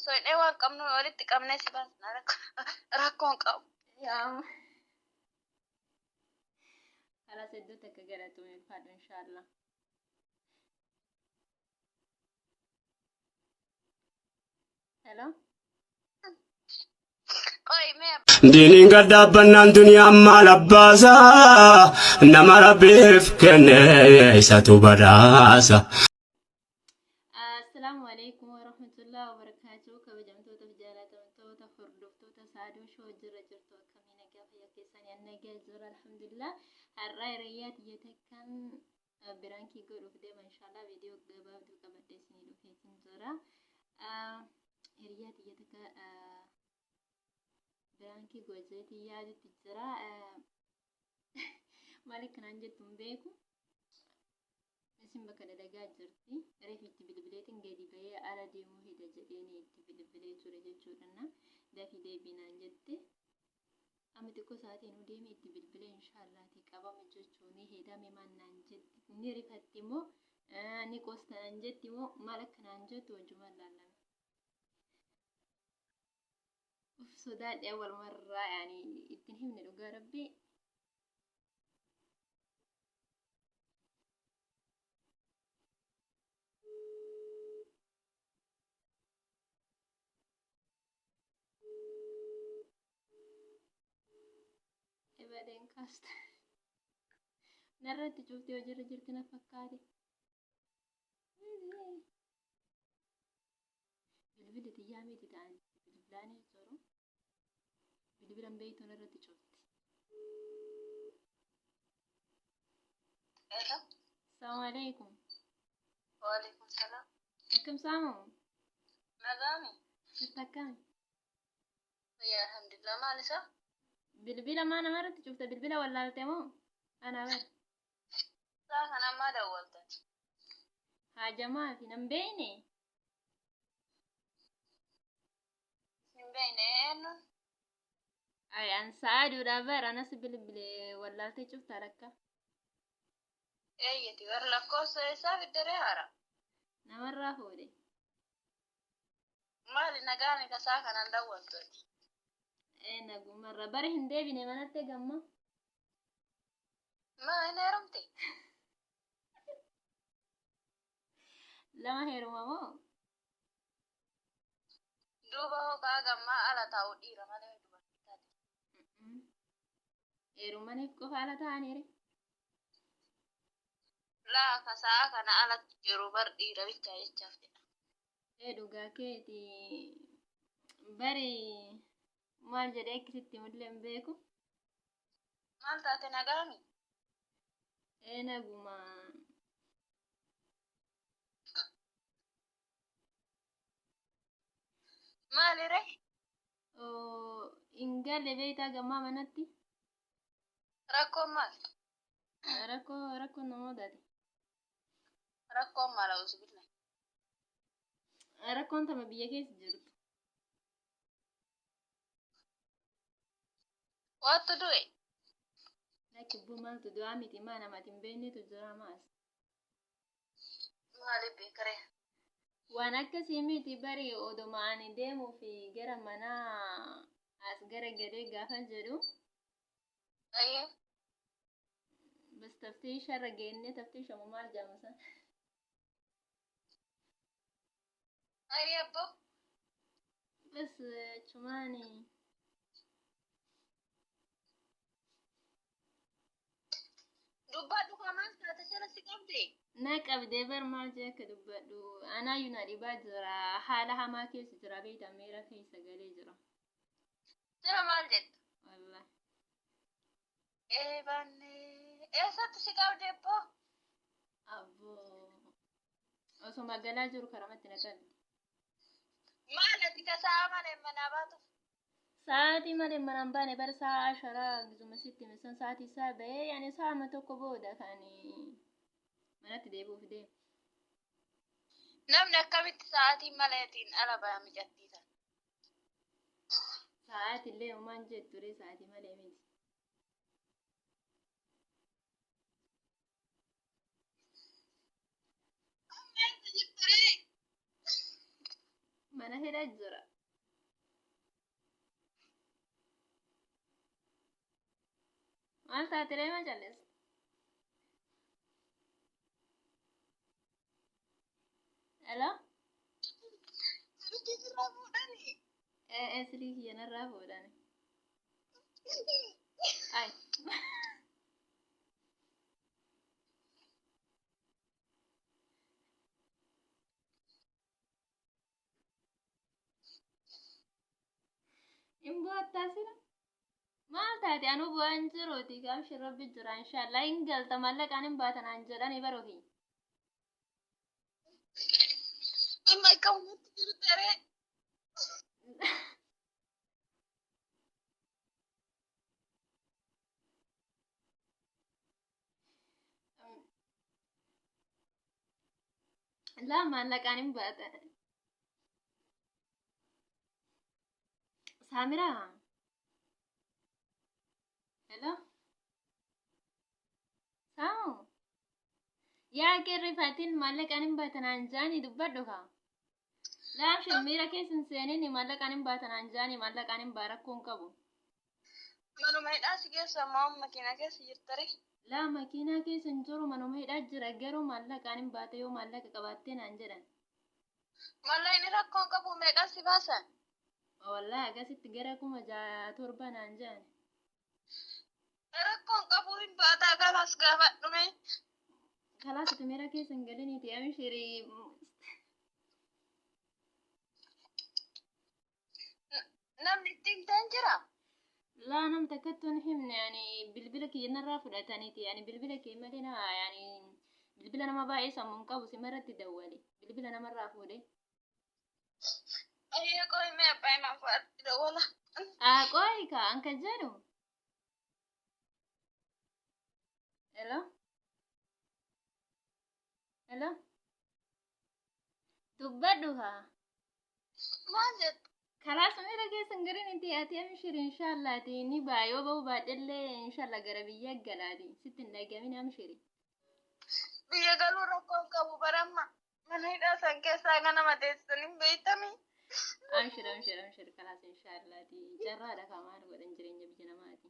Soqnee waan qabnu walitti qabnee si baasna rakkoon qabu. Yaa. Kalas hedduu takka galatoomi ulfaadhu inshaallah. Hello. Qoy mee Diiniin gad dhaabbannaan duniyaan maal abbaasa nama rabbiif kenne isatu badhaasa. Assalaamu alaikum warahmatullahi wabarakatuh. Kabajamtoota fi jaalatamtoota hordoftoota Saaduu Shoo jira jirtu akkamii nagaa fayyaa keessanii an nagaa jira alhamdulillah. Har'aa hiriyyaa tiyya takkan biraankii godhuuf deema inshallah viidiyoo gabaabduu qabadhee isinii dhufeetiin jira. Hiriyyaa tiyya takka biraankii gojeetii yaadutti jira. Maal akkanaan jettu hin beeku. Isin bakka dalagaa jirti. Reef itti bilbileetiin gadi bahee ala deemuu heda jedheen itti bilbilee ture jechuudha. Dafii deebii naan jette. Amma xiqqoo sa'aatii nu deeme itti bilbilee inshaallaati qabame jechuun ni hedame maal naan jetti. Ni rifatti moo ni qoosta naan jetti moo maal akka naan jettu wajjumaan laallame. Uf sodaadhe walumarraa yaani ittiin himne dhugaa rabbii. Ebadeen kaasta. Narratti cuftee hojiirra jirti na fakkaate. Bilbilli xiyyaa miti ta'an bilbilaanii jiru. Bilbila hin beektu narratti cufti. Hello. Assalamu alaikum. Waalaikum salaam. Akkam saamu? Nagaami. Jirta akkami? Fayyaa alhamdulillah maal isaa? Bilbila maa namarratti cufta? Bilbila wallaalte moo? Anaa bara. Isaa kana ammaa dawwaltan. Haajamaa fi nan beeyne. Hin beekne eenyuun? Ay an sa'aaduudha bara anas bilbile wallaaltee cufta lakka. Eeyyeti warra lakkoofsa eessaa fiddaree haara? Namarraa fuudhe. Maali nagaami kasaa kanaan dawwaltu ati? Ee nagumarra bara hin deebine manatti gamma. Maa hin heerumte? Lama heeruma moo? Duuba hoo kaa gammaa ala taa'u dhiira malee dubartii taate. Heerumaniif qofa ala ta'aniire. Laa ka sa'a kana alatti jiru bar dhiira bichaa jechaaf jedha. Ee dhugaa keeti bari maal jedhee akkasitti himullee hin beeku. Maal taate nagaami? Ee naguma. Maali ree? Oo, hin galle beektaa gammaa manatti. Rakkoon maal? Rakkoo rakkoon nama mudate. Rakkoon maal auzubillah. Rakkoon tama biyya keessa jirtu. Waattu du'e. Lakki buu maaltu du'aa miti maa namati hin beeknetu jira maas. Maaliif beekaree? Waan akkasii miti bari odoma ani deemuu fi gara manaa as gara galee gaafa jedhu Ayyee. bas taftiisha irra geennee taftiisha moo maal jedhama san? Ayyee abboo. Bas achumaani Dubbadhu kaa maal taate sila si qabde? Na qabdee bar maal jee akka dubbadhu anaayyuu na dhibaa jira haala hamaa keessa jira beektaa miira keessa galee jira. Sila maal jetta? Wallah. Ee baanne eessatti si qabde abboo? Abboo osoo magaalaa jiru karamatti na qabdi. Maal ati ka sa'a malee manaa baatuuf? Sa'aatii malee manaan baane bar sa'a asharaa gizuma sitti hime san sa'aatii isaa ba'ee yaani sa'ama tokko booda kan manatti deebi'uuf deemu. Namni akkamitti sa'aatii maleetiin ala baya micattii tana? Sa'aatii illee homaan jettu ree sa'aatii malee miti. Mana hidhaa jira. Maal taate ree maa calleessa? Hello? Silkii sirraa fuudhanii. Ee silkii kiyya narraa fuudhani. Ay. Hin bu'attaa sila? Maal taate anuu bu'aa hin jiruuti gaamshi rabbi jira inshaallah hin galta mallaqaan hin baatanaan jedhani barufi. Amma akkamumatti jirta ree? Laa maallaqaan hin baatan. Saamiraa. Hello. Saamu. Yaa qirrifatiin maallaqaan hin baatanaan jaanii dubbadhu kaa. Laamshin miira keessa hin seenin maallaqaan hin baatanaan jaanii maallaqaan hin baa rakkoon qabu. Manuma hidhaa si geessa ammaa makiinaa keessa jirta ree? Laa makiinaa keessa hin jiru manuma hidhaa jira garuu maallaqaan hin baata yoo maallaqa qabaattee naan jedhan. Maallaqni rakkoon qabu meeqaan si baasan? Wallahi akkasitti gara 6,000 naan jedhan. Rakkoon qabu hin baataa galaas gaafadhu mee. Kalaas ati miira keessa hin galiniiti amshirii. Namni itti himteen jira? Laa nam takkattuu hin himne ani bilbila kiyya narraa fudhataniiti ani bilbila kee malee na yani bilbila nama baay'ee sammuu hin qabu simarratti dawwale bilbila namarraa fuudhe. Ayyee qoy mee abbaa himaa fa'aatti dawwala. Aa qoy ka an kan jedhu. Hello? Hello? Dubbadhu kaa. Maal jettu? Karaa sumira keessa hin garin itti ati amshir inshallah ati ni baa yoo ba'uu baadhellee inshallah gara biyya galaati sitti hin dhagamin amshiri. Biyya galuu rakkoon qabu baramma. Mana hidhaa san keessaa kana mateessan hin beektami. Amshir amshir amshir kalaas inshallah ati carraadha kaa maal godhan jireenya biyya namaati.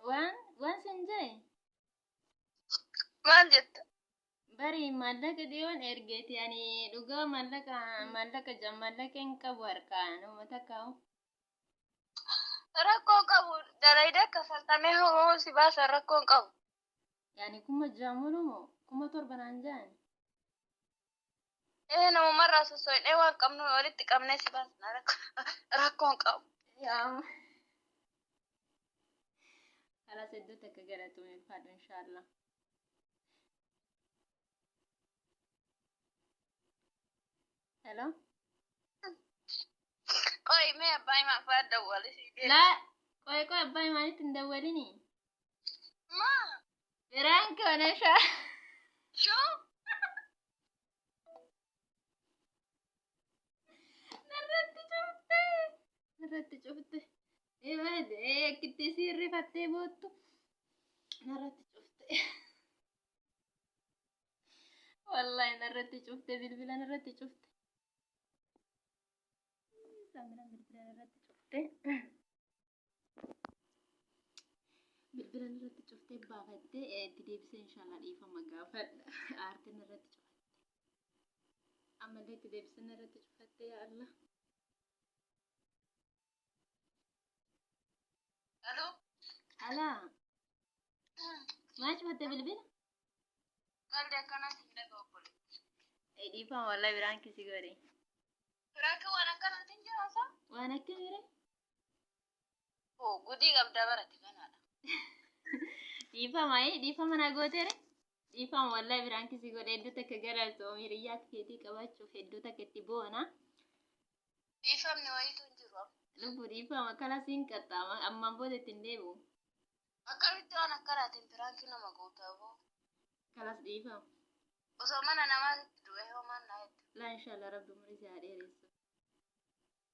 Waan waan sin jee Maal jetta? Bari maallaqa dhiyoon ergeeti ani dhugaa maallaqa maallaqa jaan maallaqa hin qabu harkaa nama takkaa'u. Rakkoo qabu dalayda kafaltamee hoo si baasan rakkoon qabu. Yaani 6,000 moo 7,000 naan jaan. Ee namumarraa sosso'inee waan qabnu walitti qabnee si baasna rakkoon qabu. Yaa Kalaas hedduu takka galatoomii ulfaadhu inshaallah. Hello. Qoy mee abbaa himaa fa'aa dawwali si deebisa. Laa qoy qoy abbaa himaanitti hin dawwalini. Maa? Biraan koona shaa. Shuu? Narratti cufte. Narratti cufte. Eebaade akkitti isii rifattee boottu. Narratti cufte. Wallahi narratti cufte bilbila narratti cufte. Saamiraan bilbila narratti cufte. Bilbila narratti cuftee baafattee itti deebisee inshaallah dhiifama gaafadha. Aartee narratti cufatte. Ammallee itti deebisee narratti cufatte yaa Allah. Aloo. Alaa. Maa cufatte bilbila? Qaldi akkanaa sin dhaga'u obboleetti. Dhiifama wallahi biraan kisi godhe. Piraanki waan akkanaatiin jira isaa? Waan akkamii ree? Hoo gudii qabdaa barate kanaadha. Dhiifama ee dhiifama na gootere dhiifama wallahi biraan kisi godhe hedduu takka galatoomi hiriyyaa akka keetii qabaachuuf hedduu takka itti boona. Dhiifamni wayiitu hin jiru amma. Lubbu dhiifama kala siin qaxxaama ammaan booda itti hin deebi'u. Akkamitti waan akkanaatiin piraankii nama goota boo? Kalas dhiifama. Osoo mana namaatitti du'ee hoo maal naa jetta? Laa inshallah rabbi umurii si haa dheeressu.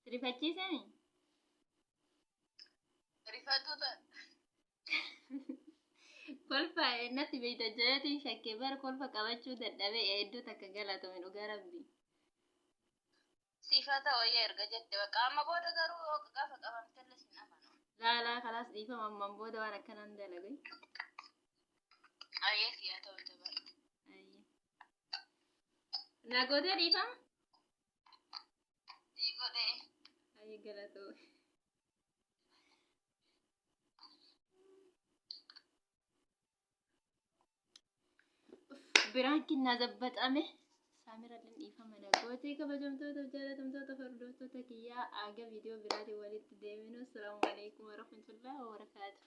Si rifachiisani? Rifatuu ta'a. Kolfa natti beeyta jeetiin shakkee bara kolfa qabachuu dadhabee hedduu takka galatoomi dhugaa rabbi. Siifaa ta'u wayya erga jette bakka amma booda garuu yoo gaafa qabamtellee sin amanu. Laa laa kalaas dhiifama ammaan booda waan akkanaan dalagu. Ayyee siyaa ta'u jabaadhu. Ayyee. Naa gootee dhiifama? Sii godhee. Ayyee galatoomi. Biraan kinnaa zabbaxame. Saamiralleen dhiifama na gootee kabajamtoota jaalatamtoota hordoftoota kiyyaa aga viidiyoo biraatiin walitti deeminu. Assalaamu alaikum warahmatullahi wabarakaatuh.